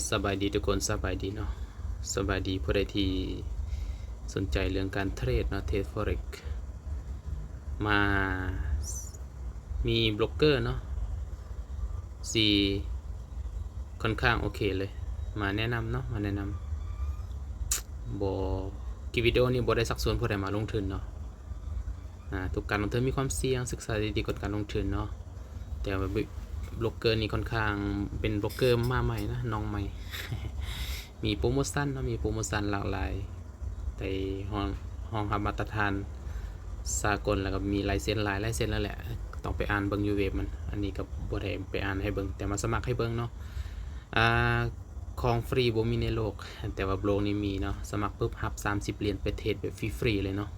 ສະບາຍດີທຸກຄົນ ສະບາຍດີເນາະ ສະບາຍດີຜູ້ໃດທີ່ສົນໃຈເລື່ອງການເທຣດເນາະ ເທຣດ Forex ມາ ມີໂບຣກເກີເນາະ ທີ່ຄ່ອນຂ້າງໂອເຄເລີຍ ມາແນະນຳເນາະ ມາແນະນຳ ບໍ່ ຄລິບວິດີໂອນີ້ບໍ່ໄດ້ຊັກຊວນຜູ້ໃດມາລົງທຶນເນາະ ອາ ທຸກການລົງທຶນມີຄວາມສ່ຽງ ສຶກສາດີໆກ່ອນການລົງທຶນເນາະ ແຕ່ວ່າໂບຣກເກີນີ້ຄ່ອນຂ້າງເປັນໂບຣກເກີມາໃໝ່ນະ ນ້ອງໃໝ່ ມີໂປຣໂມຊັນເນາະ ມີໂປຣໂມຊັນຫຼາກຫຼາຍ ໄດ້ຮອງ ຮອງຮັບມາດຕະຖານສາກົນ ແລ້ວກໍມີລາຍເຊັນຫຼາຍລາຍເຊັນແລ້ວແຫຼະ ຕ້ອງໄປອ່ານເບິ່ງຢູ່ເວັບມັນ ອັນນີ້ກໍບໍ່ໄດ້ໄປອ່ານໃຫ້ເບິ່ງ ແຕ່ມາສະໝັກໃຫ້ເບິ່ງເນາະ ອາ ຂອງຟຣີບໍ່ມີໃນໂລກ ແຕ່ວ່າໂບຣກນີ້ມີເນາະ ສະໝັກປຶບຮັບສາມສິບຫຼຽນໄປເທຣດແບບຟຣີໆເລີຍເນາະ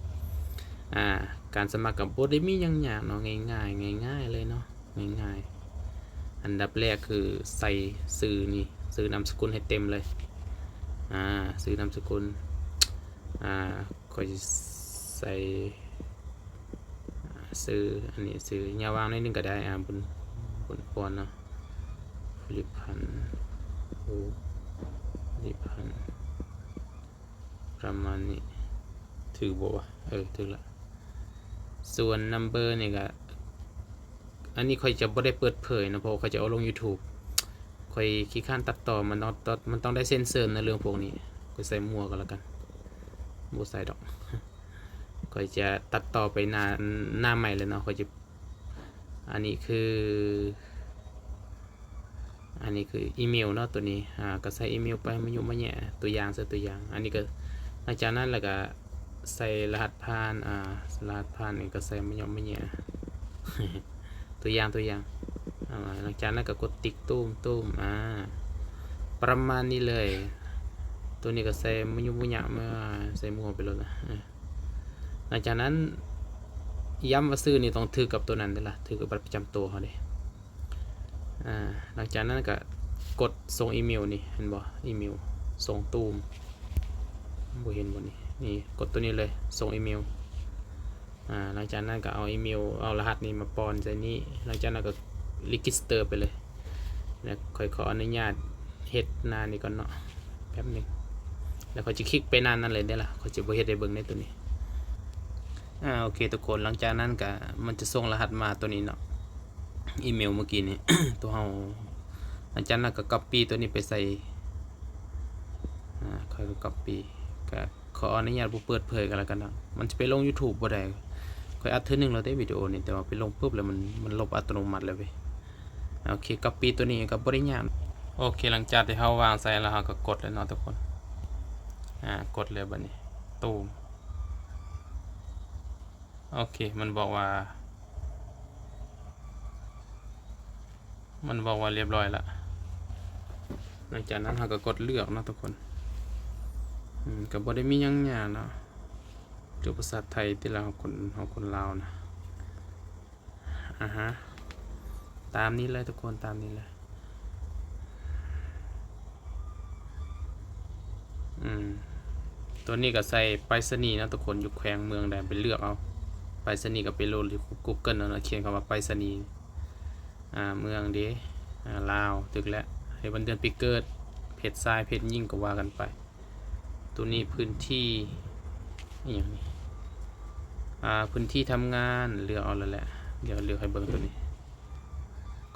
ອາ ການສະໝັກກໍບໍ່ໄດ້ມີຫຍັງຍາກເນາະ ງ່າຍໆ ງ່າຍໆເລີຍເນາະ ງ່າຍໆ ອັນດັບແລກຄືໃສ່ຊື່ນີ້ ຊື່ນາມສະກຸນໃຫ້ເຕັມເລີຍ ອາ ຊື່ນາມສະກຸນ ອາ ຂ້ອຍຊິໃສ່ ອາ ຊື່ ອັນນີ້ຊື່ ຍາວວາງໜ້ອຍໜຶ່ງກໍໄດ້ ອາ ບຸນ ບຸນພອນເນາະ ຜະລິດພັນ ໂອ ຜະລິດພັນ ປະມານນີ້ ຖືກບໍ່ວະ? ເອີ ຖືກລະ ສ່ວນນຳເບີນີ້ກະ ອັນນີ້ຂ້ອຍຈະບໍ່ໄດ້ເປີດເຜີຍເນາະ ເພາະວ່າຂ້ອຍຈະເອົາລົງຢູທູບ ຂ້ອຍຂີ້ຄ້ານຕັດຕໍ່ ມັນຕ້ອງ ມັນຕ້ອງໄດ້ເຊັນເຊີໃນເລື່ອງພວກນີ້ ຂ້ອຍໃສ່ມົ້ວກໍແລ້ວກັນ ບໍ່ໃສ່ດອກ ຂ້ອຍຈະຕັດຕໍ່ໄປໜ້າ ໜ້າໃໝ່ເລີຍເນາະ ຂ້ອຍຈະ ອັນນີ້ຄື ອັນນີ້ຄືອີເມວເນາະ ໂຕນີ້ ອາ ກໍໃສ່ອີເມວໄປມາຍຸມາແຍະ ຕົວຢ່າງ ໃສ່ຕົວຢ່າງ ອັນນີ້ກໍ ຫຼັງຈາກນັ້ນແລ້ວກໍໃສ່ລະຫັດຜ່ານ ອາ ລະຫັດຜ່ານນີ້ກໍໃສ່ມາຍຸມາແຍະ ຕົວຢ່າງ ຕົວຢ່າງ ອາ ຫຼັງຈາກນັ້ນກໍກົດຕິກ ຕຸ້ມ ຕຸ້ມ ອາ ປະມານນີ້ເລີຍ ໂຕນີ້ກໍໃສ່ມາຍຸມາຍະ ມາ ໃສ່ໝວກໄປໂລດນະ ເອີ ຫຼັງຈາກນັ້ນ ຢ້ຳວ່າຊື່ນີ້ຕ້ອງຖືກກັບໂຕນັ້ນເດ້ລະ ຖືກກັບບັດປະຈຳໂຕເຮົາເດ້ ອາ ຫຼັງຈາກນັ້ນກະກົດສົ່ງອີເມວນີ້ ເຫັນບໍ່? ອີເມວສົ່ງຕູມ ບໍ່ເຫັນບໍ່ນີ້? ນີ້ ກົດໂຕນີ້ເລີຍ ສົ່ງອີເມວ ອາ ຫຼັງຈາກນັ້ນກະເອົາອີເມວ ເອົາລະຫັດນີ້ມາປ້ອນໃສ່ນີ້ ຫຼັງຈາກນັ້ນກະ register ໄປເລີຍ ແລ້ວຂ້ອຍຂໍອະນຸຍາດເຮັດໜ້ານີ້ກ່ອນເນາະ ແປັບໜຶ່ງ ແລ້ວຂ້ອຍຈະຄລິກໄປໜ້ານັ້ນເລີຍເດ້ລະ ຂ້ອຍຈະບໍ່ເຮັດໃຫ້ເບິ່ງໃນໂຕນີ້ ອາ ໂອເຄທຸກຄົນ ຫຼັງຈາກນັ້ນກະ ມັນຈະສົ່ງລະຫັດມາໂຕນີ້ເນາະ ອີເມວມື້ກີ້ນີ້ ໂຕເຮົາ ຫຼັງຈາກນັ້ນກະກັອບປີ້ໂຕນີ້ໄປໃສ່ ອາ ຂ້ອຍກໍກັອບປີ້ ກະຂໍອະນຸຍາດບໍ່ເປີດເຜີຍກັນແລ້ວກັນເນາະ ມັນຈະໄປລົງຢູທູບບໍ່ໄດ້ ຂ້ອຍອັດເທື່ອໜຶ່ງແລ້ວເດ້ວິດີໂອນີ້ ແຕ່ວ່າໄປລົງປຶບແລ້ວມັນ ມັນລົບອັດຕະໂນມັດເລີຍເວີຍ ໂອເຄ ກັອບປີ້ໂຕນີ້ກໍບໍ່ໄດ້ຍາກ ໂອເຄ ຫຼັງຈາກທີ່ເຮົາວາງໃສ່ແລ້ວ ເຮົາກໍກົດເລີຍເນາະທຸກຄົນ ອາ ກົດເລີຍບັດນີ້ ຕູມ ໂອເຄ ມັນບອກວ່າ ມັນບອກວ່າລຽບຮ້ອຍລະ ຫຼັງຈາກນັ້ນເຮົາກໍກົດເລືອກເນາະທຸກຄົນ ອືມ ກໍບໍ່ໄດ້ມີຫຍັງຍາກເນາະ ເປັນພາສາໄທຕິລະ ເຮົາຄົນ ເຮົາຄົນລາວນະ ອາຮະ ຕາມນີ້ເລີຍທຸກຄົນ ຕາມນີ້ເລີຍ ອືມ ຕົວນີ້ກໍໃສ່ໄປສະນີເນາະທຸກຄົນ ຢູ່ແຂວງເມືອງໃດໄປເລືອກເອົາ ໄປສະນີກໍໄປໂຫຼດຢູ່ Google ເນາະ ຂຽນຄຳວ່າໄປສະນີ ອາ ເມືອງເດ ອາ ລາວ ຖືກແລ້ວ ໃຫ້ວັນເດືອນປີເກີດ ເພດຊາຍ ເພດຍິງ ກໍວ່າກັນໄປ ໂຕນີ້ພື້ນທີ່ ອີ່ຫຍັງນີ້ ອາ ພື້ນທີ່ທຳງານ ເລືອກເອົາແລ້ວແຫຼະ ດຽວເລືອກໃຫ້ເບິ່ງໂຕນີ້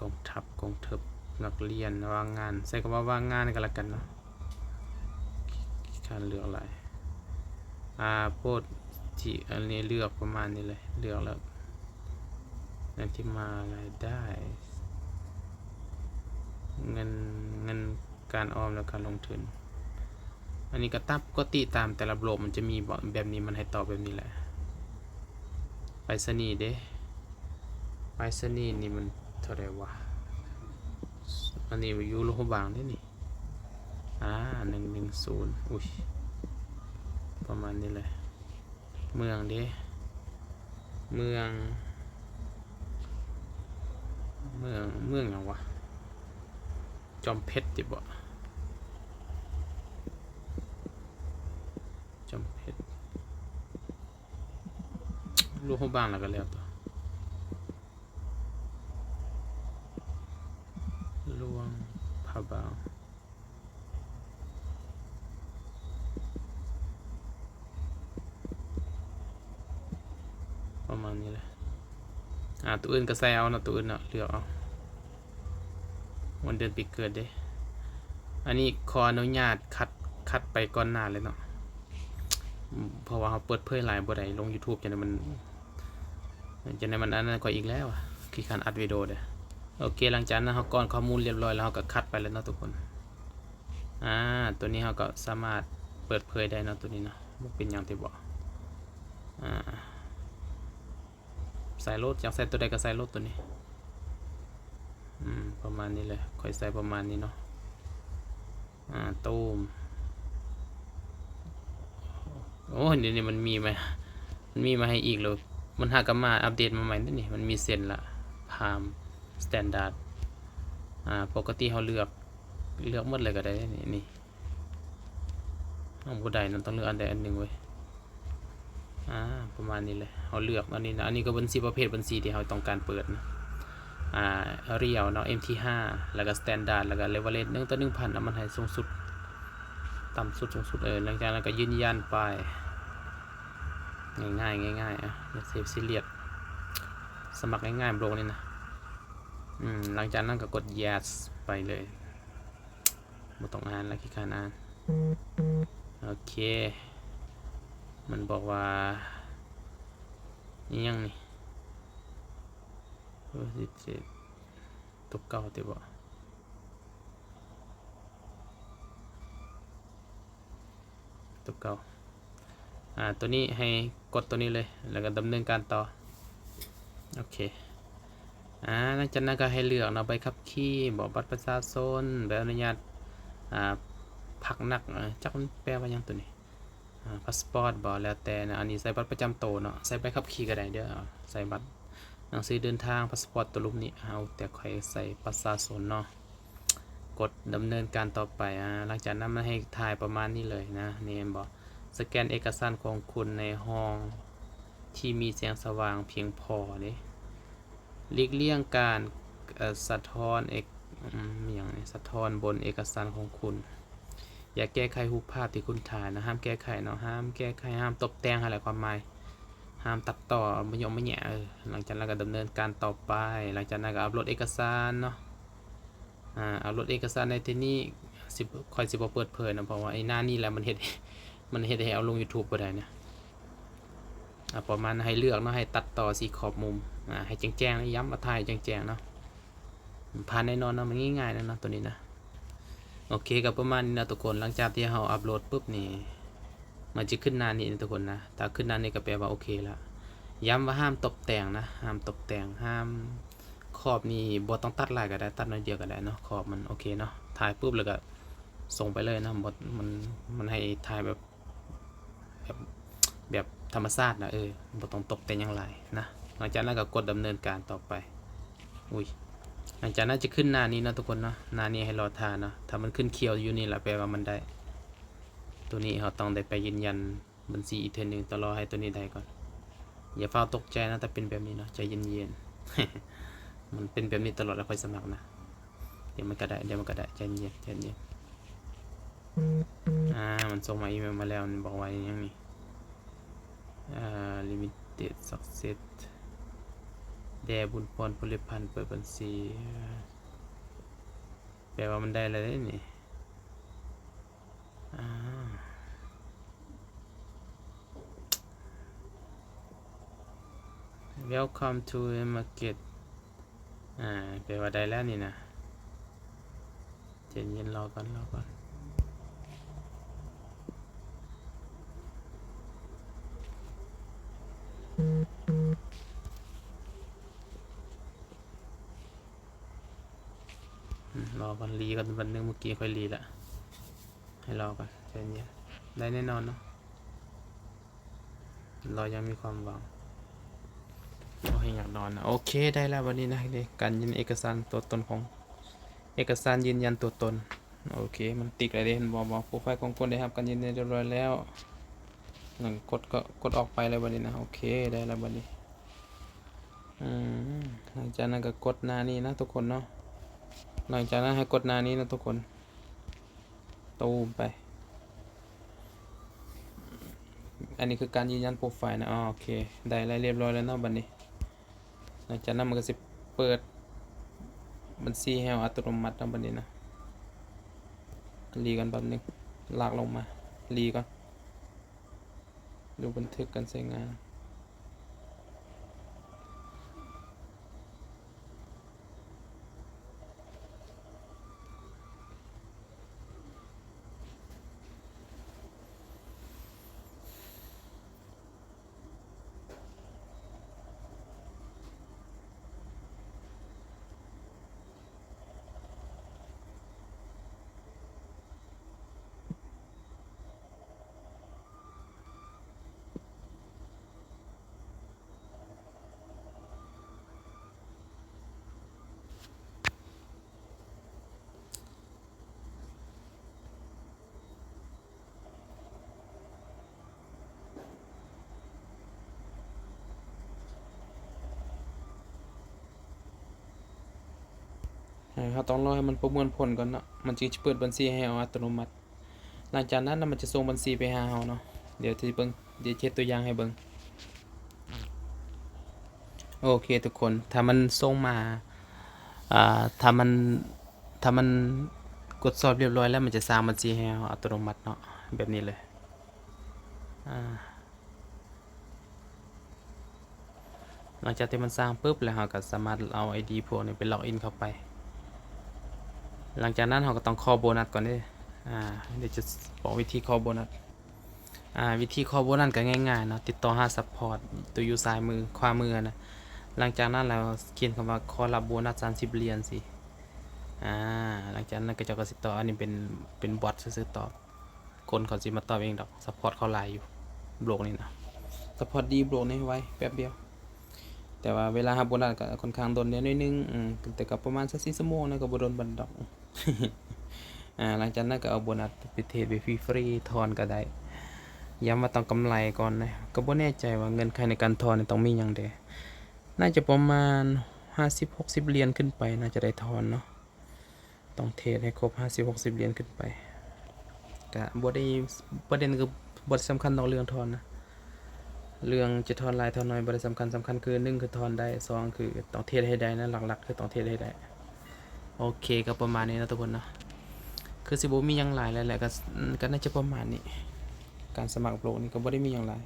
ກອງທັບ ກອງເທິບ ນັກຮຽນ ວ່າງງານ ໃຊ້ຄຳວ່າວ່າງງານກໍແລ້ວກັນເນາະ ການເລືອກຫຼາຍ ອາ ໂພດທີ່ ອັນນີ້ເລືອກປະມານນີ້ເລີຍ ເລືອກແລ້ວ ແລ້ວທີ່ມາລາຍໄດ້ ເງິນ ເງິນການອອມ ແລະ ການລົງທຶນ ອັນນີ້ກໍຕາມປົກກະຕິ ຕາມແຕ່ລະໂບຣກມັນຈະມີແບບນີ້ ມັນໃຫ້ຕອບແບບນີ້ແຫຼະ ໄປສະນີເດ້ ໄປສະນີນີ້ມັນເທົ່າໃດວະ ອັນນີ້ຢູ່ຫຼວງພະບາງເດ້ນີ້ ອາ ໜຶ່ງໜຶ່ງສູນ ອຸ້ຍ ປະມານນີ້ແຫຼະ ເມືອງເດ້ ເມືອງ ເມືອງ ເມືອງຫຍັງວະ? ຈອມເພັດຕິບໍ? ຈອມເພັດ ຫຼວງພະບາງລະກະແລ້ວຕໍ່ ຫຼວງພະບາງ ປະມານນີ້ແຫຼະ. ອາ ໂຕອື່ນກໍໃສ່ເອົາເນາະ ໂຕອື່ນເນາະ ເລືອກເອົາ ວັນເດືອນປີເກີດເດ້. ອັນນີ້ຂໍອະນຸຍາດຄັດ ຄັດໄປກ່ອນໜ້າເລີຍເນາະ ເພາະວ່າເຮົາເປີດເຜີຍຫຼາຍບໍ່ໄດ້ ລົງ YouTube ຈັ່ງໃດມັນ ຈັ່ງໃດມັນອັນນັ້ນຂ້ອຍອີກແລ້ວ ຂີ້ຄ້ານອັດວິດີໂອເດ້. ໂອເຄ ຫຼັງຈາກນັ້ນເຮົາກອນຂໍ້ມູນລຽບຮ້ອຍແລ້ວ ເຮົາກໍຄັດໄປແລ້ວເນາະທຸກຄົນ. ອາ ໂຕນີ້ເຮົາກໍສາມາດເປີດເຜີຍໄດ້ເນາະ ໂຕນີ້ເນາະ ບໍ່ເປັນຫຍັງຕິບໍ? ອາ ໃສ່ໂລດ ຢາກໃສ່ໂຕໃດກໍໃສ່ໂລດໂຕນີ້. ອືມ ປະມານນີ້ເລີຍ ຂ້ອຍໃສ່ປະມານນີ້ເນາະ. ອາ ຕູມ ໂອ້ ດຽວນີ້ມັນມີມາ ມັນມີມາໃຫ້ອີກແລ້ວ ມັນຫາກະມາອັບເດດມາໃໝ່ເດ້ນີ້ ມັນມີເຊັນລະ Prime, Standard. ອາ ປົກກະຕິເຮົາເລືອກ ເລືອກໝົດເລີຍກໍໄດ້ນີ້ ນີ້ ເຮົາບໍ່ໄດ້ນະ ຕ້ອງເລືອກອັນໃດອັນໜຶ່ງເວີຍ. ອາ ປະມານນີ້ແຫຼະ ເຮົາເລືອກອັນນີ້ນະ ອັນນີ້ກໍບັນຊີ ປະເພດບັນຊີທີ່ເຮົາຕ້ອງການເປີດນະ. ອາ Real ເນາະ ເອັມທີຫ້າ ແລ້ວກໍ Standard ແລ້ວກໍ Leverage ໜຶ່ງຕໍ່ໜຶ່ງພັນນະ ມັນໃຫ້ສູງສຸດ ຕ່ຳສຸດ ສູງສຸດ ເອີ ຫຼັງຈາກນັ້ນກໍຢືນຢັນໄປ ງ່າຍໆ ງ່າຍໆ ອະ ຢ່າເສບຊີຣຽສ ສະໝັກງ່າຍໆ ໂບຣກນີ້ນະ. ອືມ ຫຼັງຈາກນັ້ນກໍກົດ Yes ໄປເລີຍ. ບໍ່ຕ້ອງອ່ານລະ ຂີ້ຄ້ານອ່ານ. ໂອເຄ ມັນບອກວ່າອີ່ຫຍັງນີ້? ໂຕເກົ່າຕິບໍ? ໂຕເກົ່າ. ອາ ໂຕນີ້ໃຫ້ກົດໂຕນີ້ເລີຍ ແລ້ວກໍດຳເນີນການຕໍ່. ໂອເຄ ອາ ຫຼັງຈາກນັ້ນກໍໃຫ້ເລືອກເນາະ ໃບຂັບຂີ່ບໍ ບັດປະຊາຊົນ ໃບອະນຸຍາດ ອາ ພັກນັກ ເອີ ຈັກມັນແປວ່າຫຍັງໂຕນີ້ ອາ ພາສປອດບໍ ແລ້ວແຕ່ນະ. ອັນນີ້ໃສ່ບັດປະຈຳໂຕເນາະ ໃສ່ໃບຂັບຂີ່ກໍໄດ້ເດີ ເອົາ ໃສ່ບັດ ໜັງສືເດີນທາງ ພາສປອດ ໂຕລຸ່ມນີ້. ເອົາ ແຕ່ຂ້ອຍໃສ່ປະຊາຊົນເນາະ. ກົດດຳເນີນການຕໍ່ໄປ. ອາ ຫຼັງຈາກນັ້ນມັນໃຫ້ຖ່າຍປະມານນີ້ເລີຍນະ ນີ້ເຫັນບໍ່? ສະແກນເອກະສານຂອງຄຸນໃນຫ້ອງທີ່ມີແສງສະຫວ່າງພຽງພໍເດ້. ຫຼີກລ່ຽງການ ເອີ ສະທ້ອນເອກ ອືມ ຫຍັງນີ້ ສະທ້ອນບົນເອກະສານຂອງຄຸນ. ຢ່າແກ້ໄຂຮູບພາບທີ່ຄຸນຖ່າຍນະ ຫ້າມແກ້ໄຂເນາະ ຫ້າມແກ້ໄຂ ຫ້າມຕົບແຕ່ງຫັ້ນແຫຼະຄວາມໝາຍ ຫ້າມຕັດຕໍ່ ມາຍົງມາແຍະ ເອີ. ຫຼັງຈາກນັ້ນກໍດຳເນີນການຕໍ່ໄປ ຫຼັງຈາກນັ້ນກໍອັບໂຫຼດເອກະສານເນາະ. ອາ ອັບໂຫຼດເອກະສານໃນທີ່ນີ້ ຊິ ຂ້ອຍຊິບໍ່ເປີດເຜີຍນະ ເພາະວ່າໄອ້ໜ້ານີ້ແຫຼະມັນເຮັດ ມັນເຮັດໃຫ້ເອົາລົງ YouTube ບໍ່ໄດ້ນະ. ອາ ປະມານໃຫ້ເລືອກເນາະ ໃຫ້ຕັດຕໍ່ສີຂອບມຸມ ອາ ໃຫ້ແຈ້ງໆ ຢ້ຳວ່າຖ່າຍແຈ້ງໆເນາະ. ຜ່ານແນ່ນອນເນາະ ມັນງ່າຍໆເນາະ ໂຕນີ້ນະ. ໂອເຄ ກໍປະມານນີ້ນະທຸກຄົນ ຫຼັງຈາກທີ່ເຮົາອັບໂຫຼດປຶບນີ້ ມັນຈະຂຶ້ນໜ້ານີ້ນະທຸກຄົນນະ. ຖ້າຂຶ້ນໜ້ານີ້ກໍແປວ່າໂອເຄລະ. ຢ້ຳວ່າຫ້າມຕົບແຕ່ງນະ ຫ້າມຕົບແຕ່ງ ຫ້າມ ຂອບນີ້ບໍ່ຕ້ອງຕັດຫຼາຍກໍໄດ້ ຕັດໜ້ອຍດຽວກໍໄດ້ເນາະ ຂອບມັນ. ໂອເຄເນາະ ຖ່າຍປຶບແລ້ວກໍສົ່ງໄປເລີຍເນາະ. ບໍ່ ມັນ ມັນໃຫ້ຖ່າຍແບບ ແບບ ແບບທຳມະຊາດນະ ເອີ ບໍ່ຕ້ອງຕົບແຕ່ງຫຍັງຫຼາຍນະ. ຫຼັງຈາກນັ້ນກໍກົດດຳເນີນການຕໍ່ໄປ. ອຸ້ຍ ຫຼັງຈາກນັ້ນຈະຂຶ້ນໜ້ານີ້ເນາະທຸກຄົນເນາະ ໜ້ານີ້ໃຫ້ລໍຖ້າເນາະ. ຖ້າມັນຂຶ້ນຂຽວຢູ່ນີ້ລະ ແປວ່າມັນໄດ້. ໂຕນີ້ເຮົາຕ້ອງໄດ້ໄປຢືນຢັນບັນຊີອີກເທື່ອໜຶ່ງ ຕ້ອງລໍໃຫ້ໂຕນີ້ໄດ້ກ່ອນ. ຢ່າຟ້າວຕົກໃຈນະ ຖ້າເປັນແບບນີ້ເນາະ ໃຈເຢັນໆ. ມັນເປັນແບບນີ້ຕະຫຼອດແລ້ວ ຂ້ອຍສະໝັກນະ. ດຽວມັນກະໄດ້ ດຽວມັນກະໄດ້ ໃຈເຢັນໆ ໃຈເຢັນໆ. ອາ ມັນສົ່ງມາອີເມວມາແລ້ວ ມັນບອກວ່າຫຍັງນີ້ ເອີ limited success ແດ່ ບຸນພອນ ພູລິພັນ ເປີດບັນຊີ ແປວ່າມັນໄດ້ແລ້ວເດ້ນີ້. ອາ Welcome to the market. ອາ ແປວ່າໄດ້ແລ້ວນີ້ນະ. ໃຈເຢັນ ລໍກ່ອນ ລໍກ່ອນ. ອືມ ລໍກ່ອນ ຣີກ່ອນ ວັນໜຶ່ງ ເມື່ອກີ້ຂ້ອຍຣີລະ ໃຫ້ລໍກ່ອນ ໃຈເຢັນ. ໄດ້ແນ່ນອນເນາະ ລໍຢ່າງມີຄວາມຫວັງ. ໂອ້ຍ ຢາກນອນນະ. ໂອເຄ ໄດ້ແລ້ວບັດນີ້ນະ ການຢືນ ເອກະສານຕົວຕົນຂອງ ເອກະສານຢືນຢັນຕົວຕົນ. ໂອເຄ ມັນຕິກແລ້ວເດ້ ເຫັນບໍ່ ວ່າໂປຣໄຟຂອງຄົນໄດ້ຮັບການຢືນຢັນຮຽບຮ້ອຍແລ້ວ. ນັ້ນ ກົດ ກໍກົດອອກໄປເລີຍບັດນີ້ນະ. ໂອເຄ ໄດ້ແລ້ວບັດນີ້. ອືມ ຫຼັງຈາກນັ້ນກໍກົດໜ້ານີ້ນະທຸກຄົນເນາະ. ຫຼັງຈາກນັ້ນໃຫ້ກົດໜ້ານີ້ນະທຸກຄົນ ຕູມໄປ. ອັນນີ້ຄືການຢືນຢັນໂປຣໄຟນະ. ອໍ ໂອເຄ ໄດ້ລະ ລຽບຮ້ອຍແລ້ວເນາະບັດນີ້. ຫຼັງຈາກນັ້ນມັນກໍຊິເປີດບັນຊີໃຫ້ເຮົາອັດຕະໂນມັດເນາະບັດນີ້ນະ. ລີກ່ອນແປັບໜຶ່ງ ລາກລົງມາ ລີກ່ອນ ດູບັນທຶກການໃຊ້ງານ. ເຮົາຕ້ອງລໍໃຫ້ມັນປະມວນຜົນກ່ອນເນາະ ມັນຈຶ່ງຊິເປີດບັນຊີໃຫ້ເຮົາອັດຕະໂນມັດ. ຫຼັງຈາກນັ້ນນະ ມັນຈະສົ່ງບັນຊີໄປຫາເຮົາເນາະ. ດຽວຊິເບິ່ງ ດຽວເຮັດຕົວຢ່າງໃຫ້ເບິ່ງ. ໂອເຄທຸກຄົນ ຖ້າມັນສົ່ງມາ ອ່າ ຖ້າມັນ ຖ້າມັນກວດສອບລຽບຮ້ອຍແລ້ວ ມັນຈະສ້າງບັນຊີໃຫ້ເຮົາອັດຕະໂນມັດເນາະ ແບບນີ້ເລີຍ. ອ່າ ຫຼັງຈາກທີ່ມັນສ້າງປຶບແລ້ວ ເຮົາກໍສາມາດເອົາໄອດີພວກນີ້ໄປລັອກອິນເຂົ້າໄປ. ຫຼັງຈາກນັ້ນເຮົາກໍຕ້ອງຂໍໂບນັດກ່ອນເດ້. ອ່າ ດຽວຈະບອກວິທີຂໍໂບນັດ. ອ່າ ວິທີຂໍໂບນັດກໍງ່າຍໆເນາະ ຕິດຕໍ່ຫາຊັບພອດ ຕົວຢູ່ຊ້າຍມື ຂວາມືຫັ້ນນະ. ຫຼັງຈາກນັ້ນແລ້ວຂຽນຄຳວ່າຂໍຮັບໂບນັດສາມສິບຫຼຽນຊີ້. ອ່າ ຫຼັງຈາກນັ້ນເຂົາເຈົ້າກໍຊິຕອບ ອັນນີ້ເປັນ ເປັນບອດຊື່ໆຕອບ. ຄົນເຂົາຊິມາຕອບເອງດອກ ຊັບພອດເຂົາຫຼາຍຢູ່ ໂບຣກນີ້ນະ ຊັບພອດດີ ໂບຣກນີ້ໄວ ແປັບດຽວ. ແຕ່ວ່າເວລາຮັບໂບນັດກໍຂ້ອນຂ້າງດົນແດ່ໜ້ອຍໜຶ່ງ ອືມ ແຕ່ກໍປະມານຊາວສີ່ຊົ່ວໂມງນະ ກໍບໍ່ດົນປານໃດດອກ. ອ່າ ຫຼັງຈາກນັ້ນກໍເອົາໂບນັດໄປເທຣດໄປຟຣີໆ ຖອນກໍໄດ້ ຢ້ຳວ່າຕ້ອງກຳໄລກ່ອນນະ. ກໍບໍ່ແນ່ໃຈວ່າເງື່ອນໄຂໃນການຖອນນີ້ຕ້ອງມີຫຍັງແດ່ ໜ້າຈະປະມານຫ້າສິບ ຫົກສິບຫຼຽນຂຶ້ນໄປ ໜ້າຈະໄດ້ຖອນເນາະ. ຕ້ອງເທຣດໃຫ້ຄົບຫ້າສິບ ຫົກສິບຫຼຽນຂຶ້ນໄປ. ກະບໍ່ໄດ້ ປະເດັນຄືບໍ່ໄດ້ສຳຄັນດອກເລື່ອງຖອນນະ ເລື່ອງຈະຖອນຫຼາຍຖອນໜ້ອຍບໍ່ໄດ້ສຳຄັນ. ສຳຄັນຄື ໜຶ່ງ ຄືຖອນໄດ້ ສອງ ຄືຕ້ອງເທຣດໃຫ້ໄດ້ນະ ຫຼັກໆຄືຕ້ອງເທຣດໃຫ້ໄດ້. ໂອເຄ ກໍປະມານນີ້ເນາະທຸກຄົນເນາະ ຄືຊິບໍ່ມີຫຍັງຫຼາຍແລ້ວ ແລ້ວກໍ ກໍໜ້າຈະປະມານນີ້. ການສະໝັກໂບຣກນີ້ກໍບໍ່ໄດ້ມີຫຍັງຫຼາຍ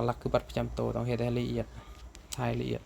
ຫຼັກໆຄືບັດປະຈຳໂຕ ຕ້ອງເຮັດໃຫ້ລະອຽດ ຖ່າຍລະອຽດ.